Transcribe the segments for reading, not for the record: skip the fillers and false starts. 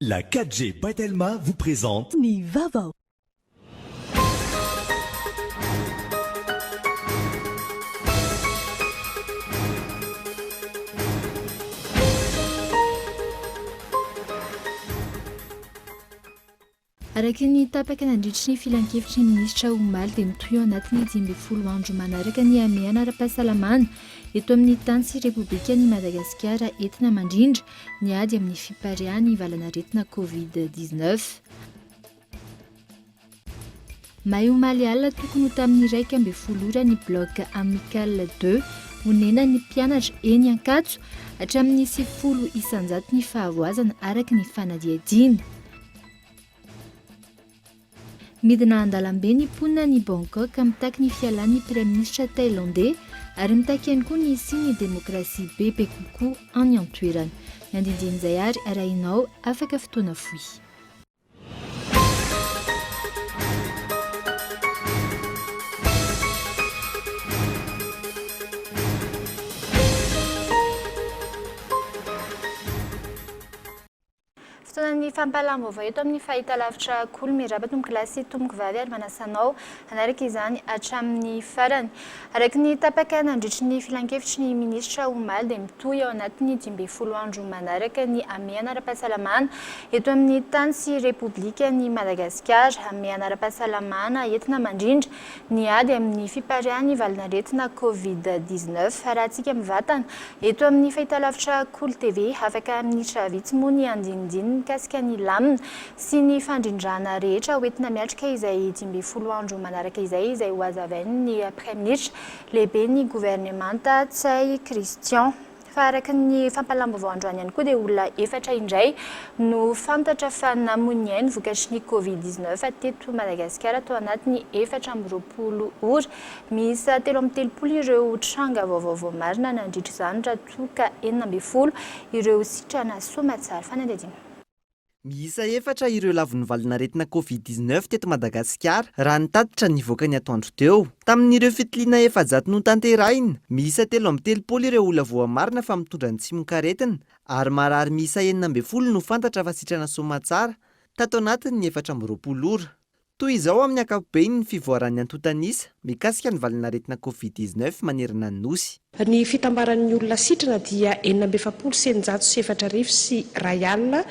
La 4G by Telma vous présente. Ny vaovao. Araka ny tapaka nandritry ny filankevitry ny minisitra omaly dia mitohy ao anatin'ny 15 andro manaraka ny hamehana ara-pahasalamana eto amin'ny tany sy Repoblikan'i Madagasikara entina mandrindra ny ady amin'ny fipariahan'ny valanaretina Covid 19. May omaly alina tokony ho tamin'ny 11 ora ny bloc Amicale deux honenan'ny mpianatra eny Ankatso, hatramin'ny 90% ny fahavoazana araka ny fanadihadiana. Midina an-dalambe ny mponina any Bangkok mitaky ny fialan'ny praiminisitra Thailandey ary mitaky ihany koa ny hisian'ny demokrasia bebe kokoa any an-toerana. Ny andindinin'izay ary arahinao afaka fotoana fohy. Fotoanan'ny fampahalam-baovao eto amin'ny fahitalavitra Kolo. Miarahaba tompokolahy sy tompokovavy ary manasa anao hanaraka izany hatramin'ny farany. Araka ny tapaka nandritry ny filankevitry ny minisitra omaly dia mitohy ao anatin'ny 15 andro manaraka ny hamehana ara-pahasalamana eto amin'ny tany sy Repoblikan'i Madagasikara. Hamehana ara-pahasalamana entina mandrindra ny ady amin'ny fipariahan'ny valanaretina Covid 19. Arahantsika mivantana eto amin'ny fahitalavitra Kolo TV. Afaka minitra vitsy moa ny andinindininy mikasika ny lamina sy ny fandrindrana rehetra hoentina miatrika izay 15 andro manaraka izay, izay hohazavain'ny Praiminisitra lehiben'ny governemanta Ntsay Christian. Fa araka ny fampahalam-baovao androany ihany koa dia olona efatra indray no fantatra fa namoy ny ainy vokatry ny Covid 19 teto Madagasikara tao anatin'ny 24 ora. Miisa 33 ireo tranga vaovao voamarina nandritra izany raha toa ka 16 ireo sitrana soamatsara. Fanadihadiana. Miisa efatra ireo lavon'ny valanaretina Covid 19 teto Madagasikara, raha ny tatitra nivoaka ny atoandro teo. Tamin'ireo fitiliana 400 notanterahina, miisa 33 ireo olona voamarina fa mitondra ny tsimokaretina, ary marary miisa 16 no fantatra fa sitrana soamatsara, tato anatin'ny 24 ora. Toy izao amin'ny ankapobeny ny fivoaran'ny antontan'isa mikasika ny valanaretina Covid 19 manerana ny Nosy. Ny fitambaran'ny olona sitrana dia 4646 alina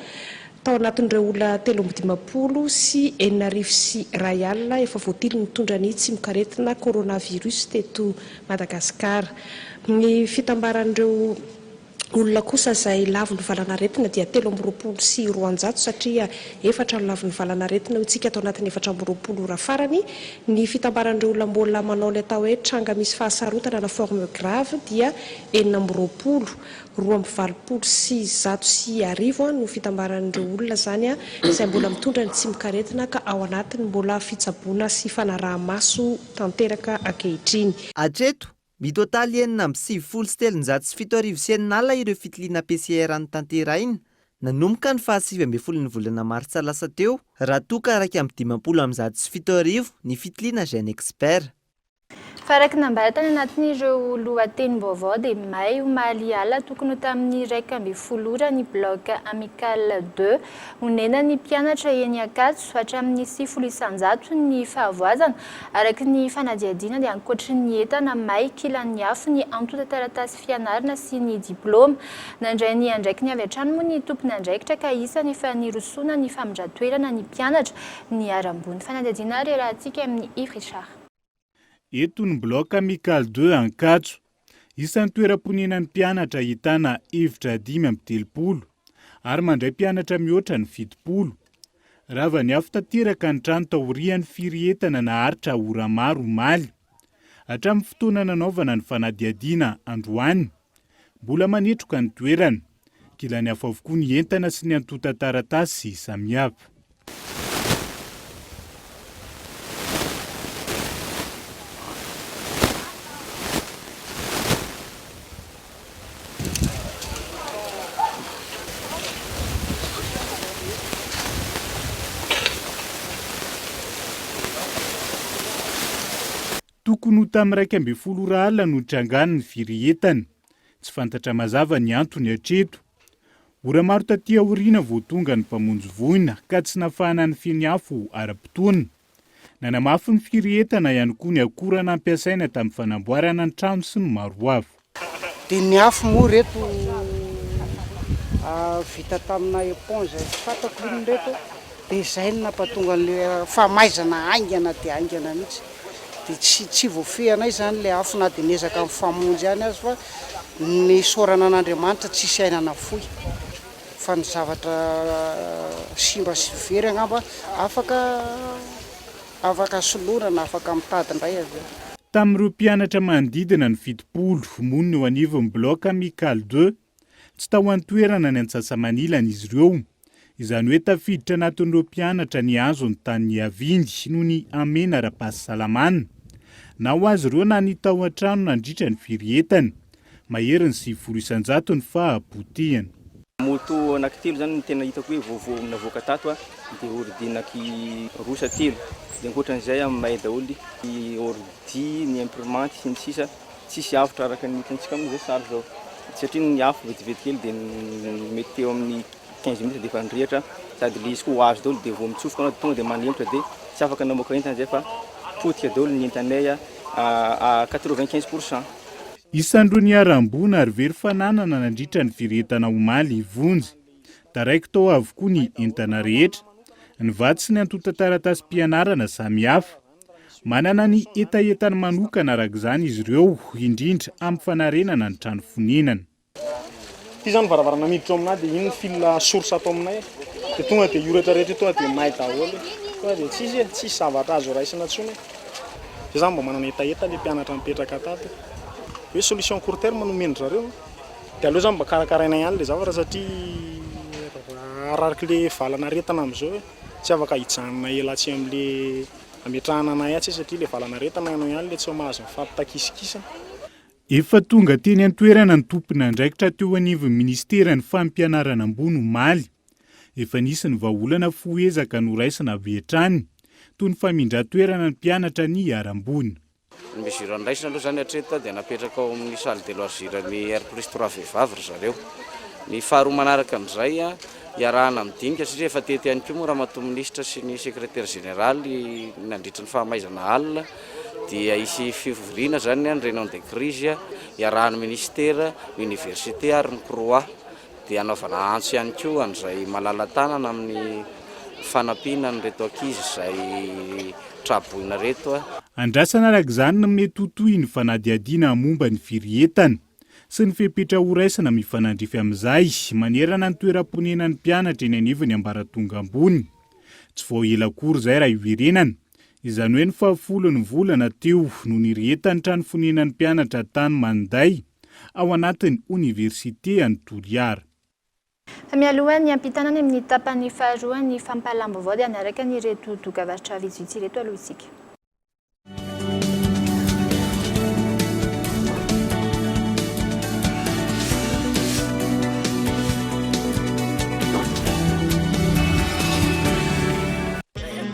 tao anatin'ireo olona 653 alina efa voatily nitondra ny tsimokaretina coronavirus teto Madagasikara. Ny fitambaran'ireo Olona kosa izay lavon'ny valanaretina dia 223 satria efatra no lavon'ny valanaretina hoy tsika tao anatin'ny 24 ora farany. Ny fitambaran'ireo olona mbola manao ny atao hoe tranga misy fahasarotana na forme grave dia 26. 1182 no fitambaran'ireo olona izany izay mbola mitondra ny tsimokaretina ka ao anatin'ny mbola fitsaboana sy fanaraha-maso tanteraka ankehitriny. Hatreto, Mitotaly 7696 ireo fitiliana PCR notanterahina nanomboka ny faha 19 ny volana martsa lasa teo raha toa ka 751 ny fitiliana GeneXpert. Fa araka ny nambara tany anatin'ireo lohatenim-baovao dia may omaly alina tokony ho tamin'ny 11 ora ny bloc Amicale deux honenan'ny mpianatra eny Ankatso hatramin'ny 90% ny fahavoazana Araka ny fanadihadiana dia ankoatry ny entana may kilan'ny afo ny antontan-taratasy fianarana sy ny diplaoma. Nandray ny andraikiny avy hatrany moa ny tompon'andraikitra ka isany efa nirosoana ny famindran-toerana ny mpianatra niharam-boina. Fanadihadiana ary iarahantsika amin'i Yves Richard. Eto ny Bloc Amical Deux Ankatso. Isan'ny toeram-ponenan'ny mpianatra ahitana efitra 35 ary mandray mpianatra mihoatra ny 70. Rava ny afo tanteraka ny trano taorian'ny firehetana naharitra ora maro omaly. Hatramin'ny fotoana nanaovana ny fanadihadiana androany, mbola manetroka ny toerana. Kilan'ny afo avokoa ny entana sy ny antontan-taratasy samihafa. Tokony ho tamin'ny 11 ora alina no nitrangan'ny firehetana. Tsy fantatra mazava ny antony hatreto. Ora maro taty aoriana vao tonga ny mpamonjy voina ka tsy nafahana nifehy ny afo ara-potoana. Nanamafy ny firehetana ihany koa ny akora nampiasaina tamin'ny fanamboarana ny trano sy ny maro hafa. Dia ny afo moa ireto vita tamina éponge tsy fantako inona ireto dia izay no nampatonga an'ilay famaizana haingana dia haingana mihitsy. Dia tsy tsy voafehinay izany ilay afo na dia niezaka nifamonjy ihany aza fa ny isaorana an'Andriamanitra tsisy aina nafoy. Fa ny zavatra simba sy very angamba afaka afaka soloina na afaka mitady indray avy eo. Tamin'ireo mpianatra manodidina ny 70 monina eo anivon'ny Bloc Amical Deux, tsy tao an-toerana ny antsasamanilany izy ireo. Izany hoe tafiditra anatin'ireo mpianatra nihazo ny tany niaviany noho ny hamehana ara-pahasalamana. Na ho azy ireo na ny tao an-trano nandritra ny firehetana. Mahery ny 90% ny fahapotehana. Moto anaky telo zany no tena hitako hoe vaovao navoaka tato a, de ordi anaky roa sa telo, de ankoatran'izay a may daholo ny ordi, ny imprimante sy ny sisa, tsisy avotra araka ny hitantsika amin'izao sary zao, satria ny afo vetivety kely de mety teo amin'ny 15 minutes de efa nirehitra, sady le izy koa ho azo daholo de vao mitsofoka anao de tonga de manempotra de tsy afaka namoaka entana zay fa potika daholo ny entanay a à 95 pourcent. Isan'ireo niharam-boina ary very fananana nandritra ny firehetana omaly i Vonjy. Taraiky tao avokoa ny entana rehetra, ny vatsy sy ny antontan-taratasim-pianarana samihafa. Manana ny hetahetany manokana araka izany izy ireo, indrindra amin'ny fanarenana ny trano fonenana. Ity zany varavarana miditra ao aminay dia iny ny fil source ato aminay dia tonga dia io rehetra rehetra io tonga dia may daholo e. Tonga dia tsisy e, tsisy zavatra azo raisina intsony e. Zay zany mba manana hetaheta le mpianatra mipetraka tato hoe solution court terme no omen-dry zareo dia aleo zany mba karakaraina ihany le zavatra satria ararak'le valan'aretina amin'izao e, tsy afaka hijanona ela atsy amin'le ametrahana anay atsy satria le valan'aretina ianao ihany le tsy mahazo mifampitakisokisana. Efa tonga teny an-toerana ny tompon'andraikitra teo anivon'ny minisiteran'ny fampianarana ambony omaly. Efa nisy ny vahaolana fohy ezaka noraisina avy hatrany, toy ny famindran-toerana ny mpianatra niharam-boina. Ny mesure noraisina aloha izany hatreto dia napetraka ao amin'ny salle de loisir ny R plus trois vehivavy ry zareo. Ny faharoa manaraka an'izay, iarahana midinika satria efa teto ihany koa moa Ramatoa Minisitra sy ny Secrétaire Général nandritry ny fahamaizana alina dia hisy fivoriana izany ny réunion de crise iarahan'ny Minisitera, ny Université ary ny CROA dia hanaovana antso ihany koa an'izay malala-tanana amin'ny fanampiana an'ireto ankizy izay tra-boina ireto. Andrasana araka izany ny mety ho tohin'ny fanadihadiana momba ny firehetana sy ny fepetra horaisina mifanandrify amin'izay manerana ny toeram-ponenan'ny mpianatra eny anivon'ny ambaratonga ambony. Tsy vao ela akory izay raha hiverenana, izany hoe ny fahafolon'ny volana teo no nirehetan'ny trano fonenan'ny mpianatra tany Maninday, ao anatin'ny oniversite any Toliara. Fa mialoha ny hampitana any amin'ny tapany faharoa ny fampahalam-baovao dia hanaraka an'ireto dokavarotra vitsivitsy ireto aloha isika.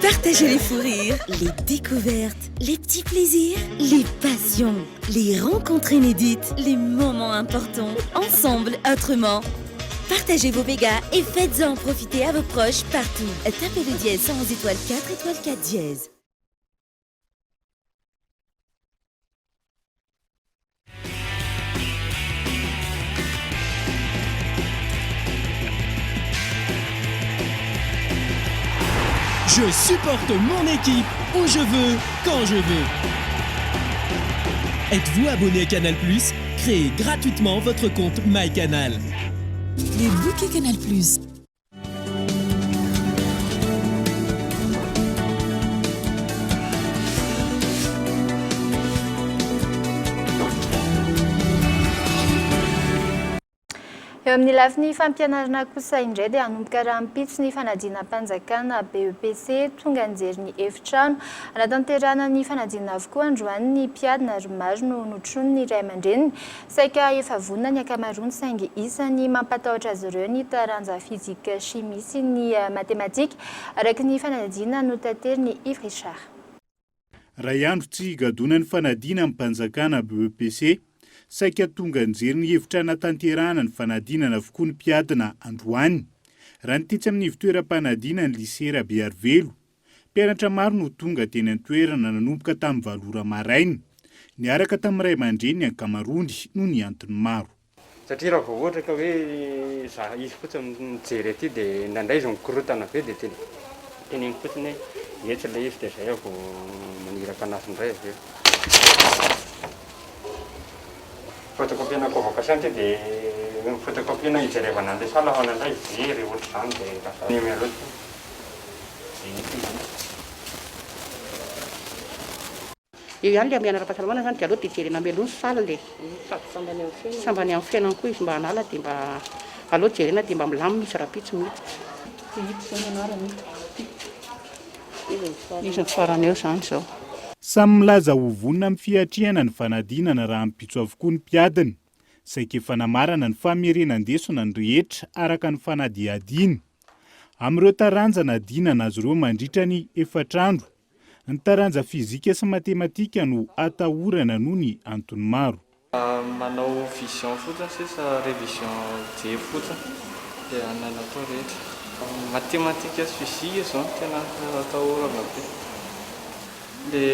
Partagez les fous rires, les découvertes, les petits plaisirs, les passions, les rencontres inédites, les moments importants, ensemble, autrement. Partagez vos mégas et faites-en profiter à vos proches partout. Tapez le dièse 111 étoile 4 étoile 4 dièse. Je supporte mon équipe où je veux, quand je veux. Êtes-vous abonné à Canal+? Créez gratuitement votre compte MyCanal. Les bouquets Canal+. Eo amin'ny lafiny fampianarana kosa indray dia hanomboka rahampitso ny fanadinam-panjakana BEPC. Tonga nijery ny efitrano hanatanterahana ny fanadinana avokoa androany ny mpiadina ary maro no notronin'ny ray aman-dreniny. Saika efa vonona ny ankamaroany saingy isan'ny mampatahotra azy ireo ny taranja fizika, chimie sy ny matematika, araka ny fanadihadiana notaterin'i Yves Richard. Iray andro tsy higadona ny fanadinam-panjakana BEPC. Saika tonga nijery ny hevitra hanatanterahana ny fanadinana avokoa ny mpiadina androany. Raha ny tetsy amin'ny ivontoeram-panadinan'ny Lycée Rabearivelo, mpianatra maro no tonga teny an-toerana nanomboka tamin'ny valo ora maraina, niaraka tamin'ny ray aman-dreny ny ankamaroany noho ny antony maro. Satria raha vao ohatra ka hoe za izy fotsiny mijery aty dia indraindray izy mikorontana be dia teneniko fotsiny hoe etsy ilay izy dia zay aho vao maniraka anazy indray avy eo. Photocopie-na convocation ity dia photocopie-na hijerevana an'ilay salle fa indraindray very ohatr'izany dia lasa numéro ity dia ity izy. Eo ihany ilay hamehana ara-pahasalamana izany dia aleo dia jerena mialoha ny salle e. Sady sambany amin'ny fiainana. Sambany amin'ny fiainany koa izy mba hanala dia mba aleo jerena dia mba milamina izy rahampitso miditra. Ity ito izao ny anarany ito. Ity. Izy ny farany eo izany izao. Samy milaza ho vonona amin'ny fiatrehana ny fanadinana rahampitso avokoa ny mpiadina. Saika efa namarana ny famerenan-desona ny rehetra araka ny fanadihadiana. Amin'ireo taranja nadinana azy ireo mandritra ny efatra andro, Ny taranja fizika sy matematika no atahorana noho ny antony maro. Manao vision fotsiny sisa, révision jery fotsiny dia hanana atao rehetra. Matematika sy fizika izao no tena atahorana be. Le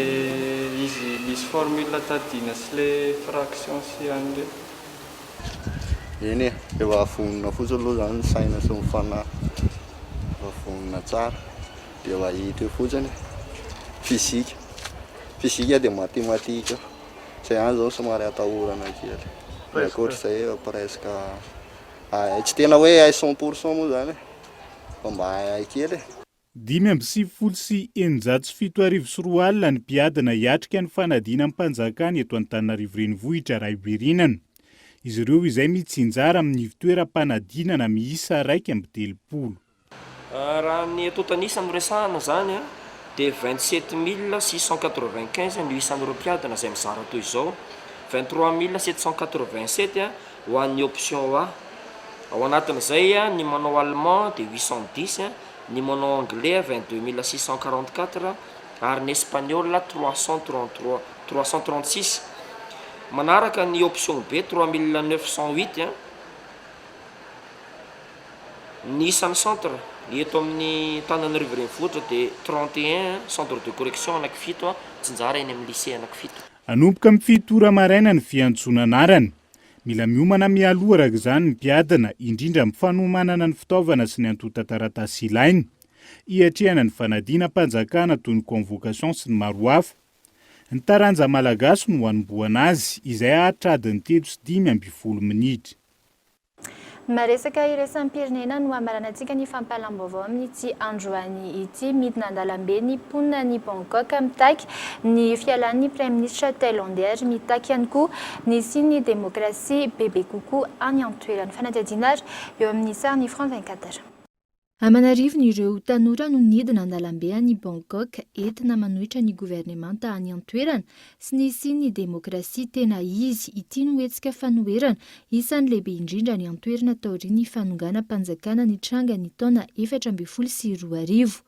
izy misy formule tadiana sy le fraction sy an'ireny. Eny e, efa vonona fotsiny aloha izany ny saina sy ny fanahy, efa vonona tsara. Dia efa hita eo fotsiny e. Physique, physique dia mathématique. Izay ihany izao no somary atahorana kely. Ny ankoatr'izay efa presque hay, tsy tena hoe hay 100% moa izany e, fa mba haihay kely e. 295 ny mpiadina hiatrika ny fanadinam-panjakana eto Antananarivo Renivohitra raha hiverenana. Izy ireo izay mitsinjara amin'ny ivontoeram-panadinana miisa 31. Raha ny antontan'isa no resahana izany dia 27 695 no isan'ireo mpiadina izay mizara toy izao, 23 787 ho an'ny option A, ao anatin'izay ny manao allemand dia 810, ny manao anglais 22 644 ary ny espagnol 333, 336. Manaraka ny option B 3908. Ny isan'ny centre eto amin'ny Antananarivo Renivohitra dia 31, centre de correction anankifito, tsinjara eny amin'ny lycée anankifito. Hanomboka amin'ny 7 ora maraina ny fiantsoana anarana. Mila miomana mialoha araka izany ny mpiadina, indrindra amin'ny fanomanana ny fitaovana sy ny antontan-taratasy ilaina hiatrehana ny fanadinam-panjakana toy ny convocation sy ny maro hafa. Ny taranja malagasy no hanombohana azy, izay haharitra adiny telo sy 15 minitra. Maresaka iraisam-pirenena no hamaranantsika ny fampahalam-baovao amin'ity androany ity. Midina an-dalambe ny mponina any Bangkok mitaky ny fialan'ny praiminisitra Thailandais ary mitaky ihany koa ny hisian'ny demokrasia bebe kokoa any an-toerana. Fanadihadiana ary eo amin'ny sarin'ny France 24. Aman'arivony ireo tanora no nidina an-dalambe any Bangkok entina manohitra ny governemanta any an-toerana sy ny hisian'ny demokrasia tena izy. Ity no hetsika fanoherana isan'ny lehibe indrindra any an-toerana taorian'ny fanonganam-panjakana nitranga ny taona 2014.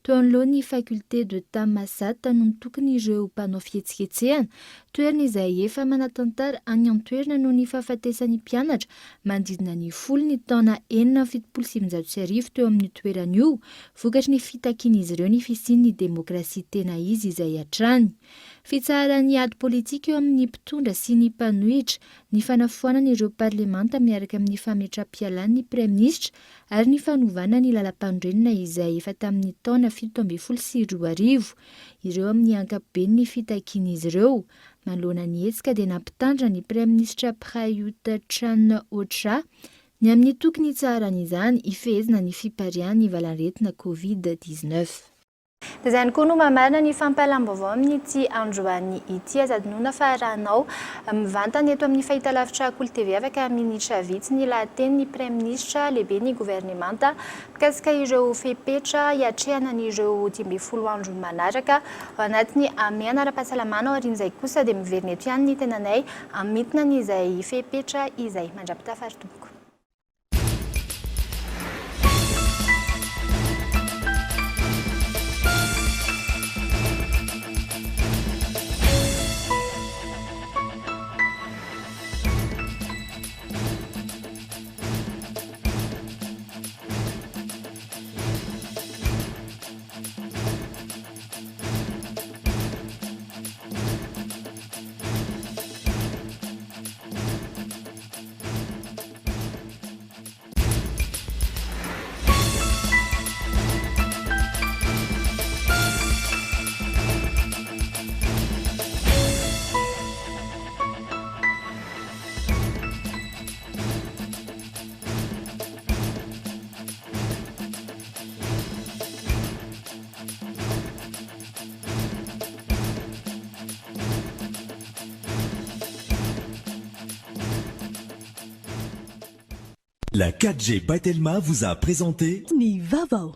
Teo anoloan'ny Faculté de Thammasat no nitokona ireo mpanao fihetsiketsehana, toerana izay efa manan-tantara any an-toerana noho ny fahafatesan'ny mpianatra manodidina ny folo ny taona 1976 teo amin'io toerana io, vokatry ny fitakian'izy ireo ny fisian'ny demokrasia tena izy izay hatrany. Fitsaharan'ny ady politika eo amin'ny mpitondra sy ny mpanohitra, ny fanafoanana ireo parlemanta miaraka amin'ny fametraham-pialan'ny praiminisitra ary ny fanovana ny lalampanorenana izay efa tamin'ny taona 2017 ireo amin'ny ankapobeny ny fitakian'izy ireo. Manoloana ny hetsika dia nampitandrina ny praiminisitra Prayut Chan-o-cha ny amin'ny tokony hitsaharan'izany hifehezana ny fipariahan'ny valanaretina Covid 19. Dia izay ihany koa no mamarana ny fampahalam-baovao amin'ity androany ity. Aza adinoina fa arahanao mivantana eto amin'ny fahitalavitra Kolo TV afaka minitra vitsy ny lahatenin'ny Praiminisitra lehiben'ny governemanta mikasika ireo fepetra hiatrehana an'ireo 15 andro manaraka ao anatin'ny hamehana ara-pahasalamana. Aorian'izay kosa dia miverina eto ihany ny tenanay hamintina an'izay fepetra izay. Mandra-pitafa ry tompoko. La 4G by Telma vous a présenté Ny vaovao.